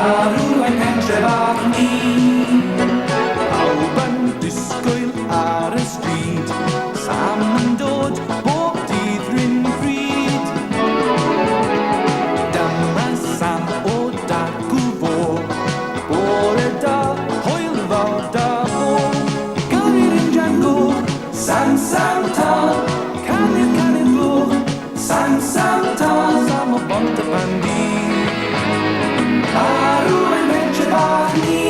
Arw ein pentre bach ni. Pawb yn disgwyl ar y stryd, Sam yn dod bob dydd run pryd. Dyma Sam o dacw fo, bore da, hwyl fawr da bo. Gyrru'r injan goch, Sam, Sam, ta, canu'r canu'r gloch, Sam, Sam, ta, Sam o Bont y Pandy. Arw ein pentre bach ni.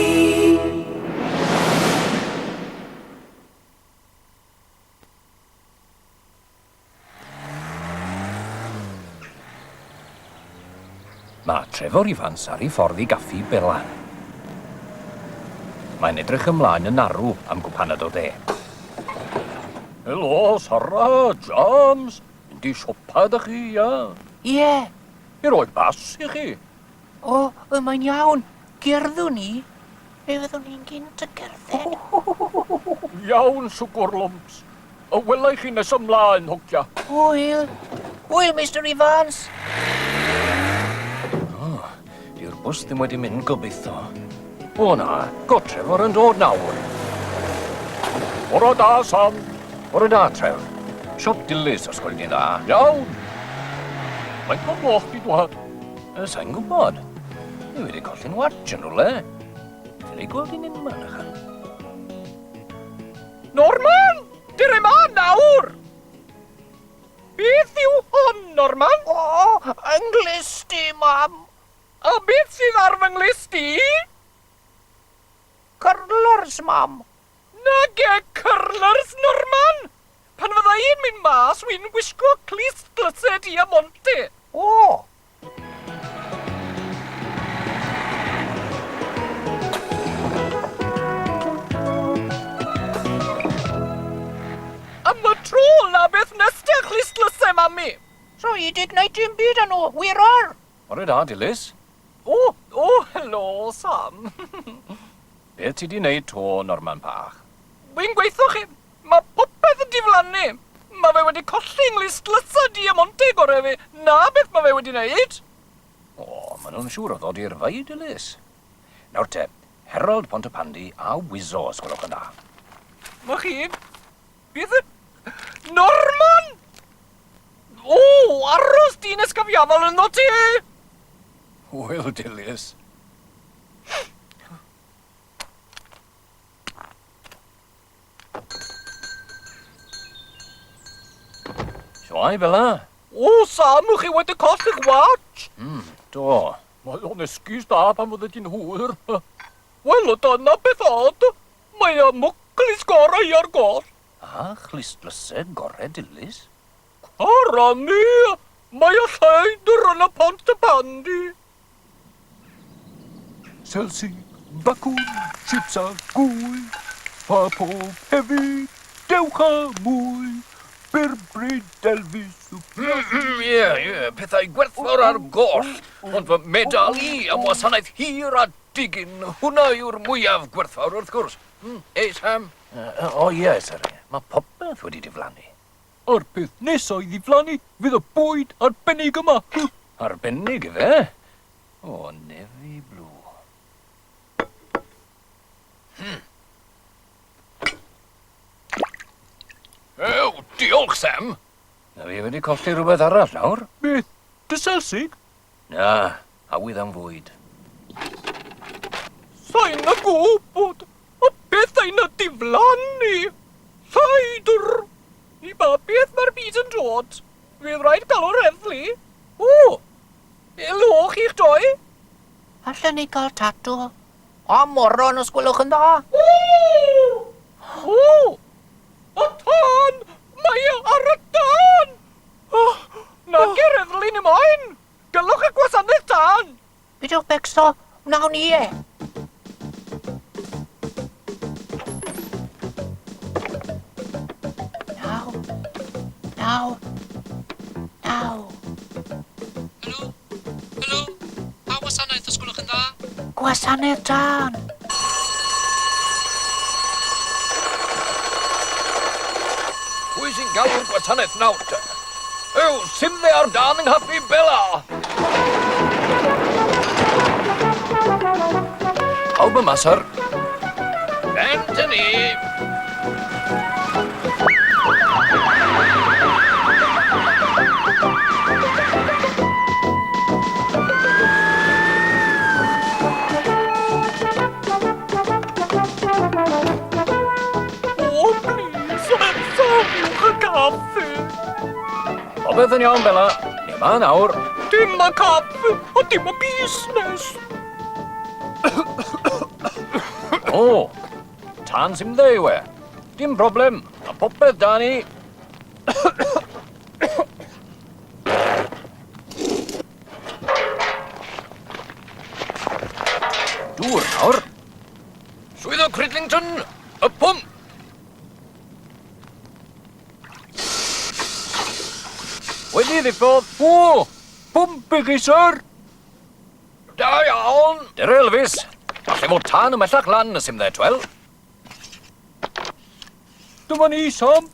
Mae Trefor Ifans ar ei ffordd i gaffi Bela. Mae'n edrych ymlaen yn arw am gwpanad o de. Helo, Sara, James, mynd i siopa ydych chi, ia? Ie. I roi bas i chi. O, y mae'n iawn. Gerddwn ni. Fe fyddwn ni'n gynt yn gerdded. Iawn, siwgwr lwmps. Y wela i chi nes ymlaen, hogia. Hwyl. Hwyl, Mister Evans. O, dyw'r bws ddim wedi mynd gobeithio. O na, go Trefor yn dod nawr. Bore da, Sam. Bore da, Tref. Siop Dilys, os gweli di'n dda. Iawn. Faint o'r gloch di dwad? Sa i'n gwybod. Fi wedi colli'n watch yn rhywle. Ffili gweld hi'n unman, achan. Norman! Dere ma nawr! Beth yw hon, Norman? O, yng nghlust i, mam. A beth sydd ar fy nghlust i? Cyrlers, mam. Nage cyrlers, Norman! Pan fydda i'n mynd mas, wi'n gwisgo clust dlysau diamonte. O! Am y tro ola beth nest ti â chlustdlysau, mami? So i 'di gwneud dim byd â nhw, wir ar! Bore da, Dilys. O, o, helo, Sam. Beth ti 'di wneud 'to, Norman bach? Wi'n gweitho chi, mae popeth yn diflannu. Mae fe wedi colli nghlustdlysau diamonte gore fi. 'Na beth mae fe wedi wneud. O, maen nhw'n siŵr o ddod i'r fai, Dilys. Nawr te, Herald Pontypandy a Wizo, os gwelwch yn dda. Ma chi... Beth y... Norman! O, aros dyn ysgyfiafol ynddo ti! Hwyl, Dilys. Shwmae, Bella? O, Sam, chi wedi colli'ch watch! Do. Mae o'n esgus da pan fydde ti'n hwyr. Wel, dyna beth od. Mae y mwclis gorau ar goll. A chlustdlysau gorau Dilys. Cara mi! Mae y lleidr yn y Pont y Pandy. Selsig, bacwn, chips a gwy, a pob hefyd, dewch â mwy, byrbryd Elvis. Ie, ie, pethau gwerthfawr ar goll, ond fy medal i am wasanaeth hir a digyn, hwnna yw'r mwyaf gwerthfawr wrth gwrs. Ei, Sam? O ie, syr, mae popeth wedi diflannu. A'r peth nesa i ddiflannu fydd y bwyd arbennig yma! Arbennig, ife? O, nefi blw. Ew, diolch, Sam! Na fi wedi colli rhywbeth arall nawr. Beth? Dy selsig? Na, awydd am fwyd. Sai'n y gwybod y pethau na diflannu. Lleidr! I ba beth mae'r byd yn dod? Fydd rhaid galw'r heddlu. O! Helo chi'ch doi! Allen ni gael tatw? A moron os gwelwch yn dda. O! O! Y tân! Mae e ar y tân! O! Nage'r heddlu ni moyn! Galwch y gwasanaeth tân! Peidiwch becso, wnawn ni e. Naw. Naw. Naw. Helo? Helo? Pa wasanaeth os gwelwch yn dda? Gwasanaeth tân! Pwy sy'n galw'r gwasanaeth nawr te? Ew, simdde ar dân yng Nghaffi Bela! Pawb yma, syr. Bent yn ni! O, plis, safiwch y caffi. Popeth yn iawn, Bella. Ni yma nawr. Dim y caffi, a dim y busnes. O, tân sy'n dde yw e. Dim problem, mae popeth da ni. Dŵr nawr. Swyddog Cridlington, y pwmp! Wedi ddiffodd. O! Pwmp i chi, sir! Da iawn! Dere, Elvis. Falle fod tân ymhellach lan y simdde, twel. Dyma ni, Sam.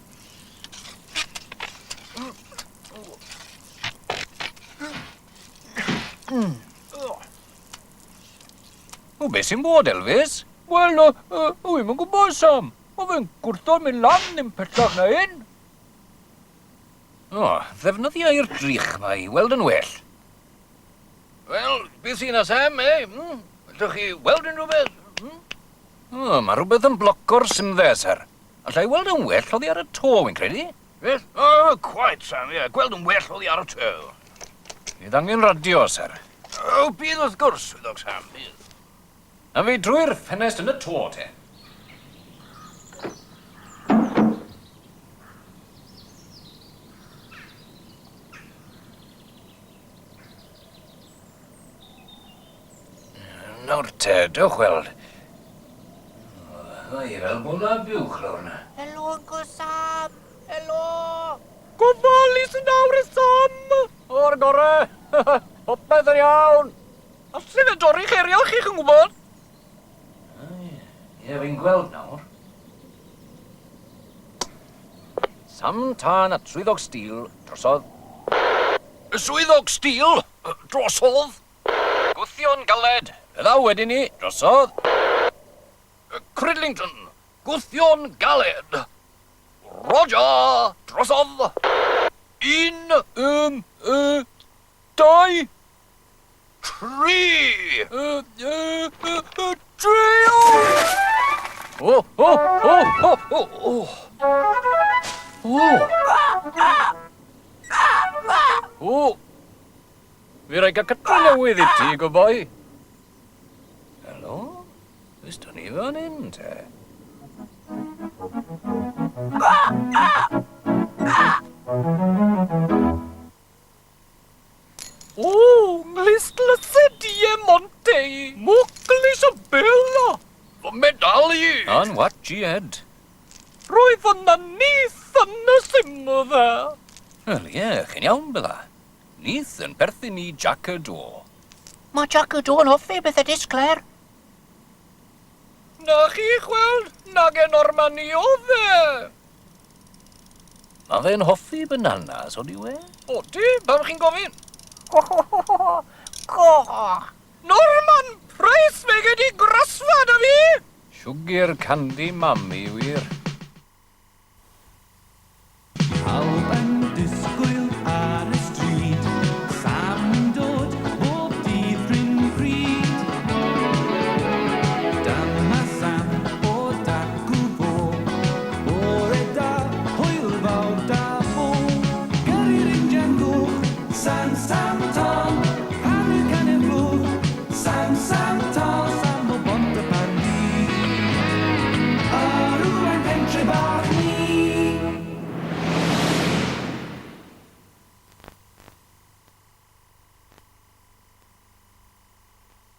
O, beth sy'n bod, Elvis? Wel, uh, uh, wi'm yn gwybod, Sam. Mae fe'n gwrthod mynd lan ddim pellach na hyn. O, ddefnyddia i'r drych 'ma i weld yn well. Wel, beth sy'n na, Sam, eh? Hmm? Allwch chi weld unrhyw beth? Hmm? O, mae rhywbeth yn bloco'r simdde, sir. Alla i weld yn well oddi ar y to, wi'n credu. Beth? O, quite, Sam, ie. Gweld yn well oddi ar y to. Bydd angen radio, sir. O, bydd wrth gwrs, swyddog Sam, bydd. A fi drwy'r ffenest yn y to, te. Nawr te, dewch weld. Mae fel bod na buwch lawr yna. Helo, Uncle Sam! Helo! Gofalus nawr, Sam! O'r gore! Popeth yn iawn! Allen fe dorri'ch erial chi, chi'n gwybod? Ie, fi'n gweld nawr. Sam Tân at Swyddog Steel, drosodd. Swyddog Steel, drosodd. Gwthio'n galed, fe ddaw wedyn ni, drosodd. Cridlington, gwthio'n galed. Roger, drosodd. Un. Um, dau. Tri! Tri! O, o, o, o, o, o. O! O! Fi rai gael cytra newydd i ti, good boy. Helo? Fes dwn i fan hyn, te? O, nghlust Diamante! Mwclis y Bella! Fy medal i! A'n watch i Ed. Roedd yna nyth yn y simdde. Wel ie, chi'n iawn, Bella. Nyth yn perthyn i Jac y Do. Mae Jac y Do yn hoffi bethau disglair. Na chi chweld, nage Norman i oedd e. Mae fe'n hoffi bananas, odi we? Odi, pam chi'n gofyn? Goch! Norman Price, fe gei di grasfa da fi! Siwgr candy mami, wir.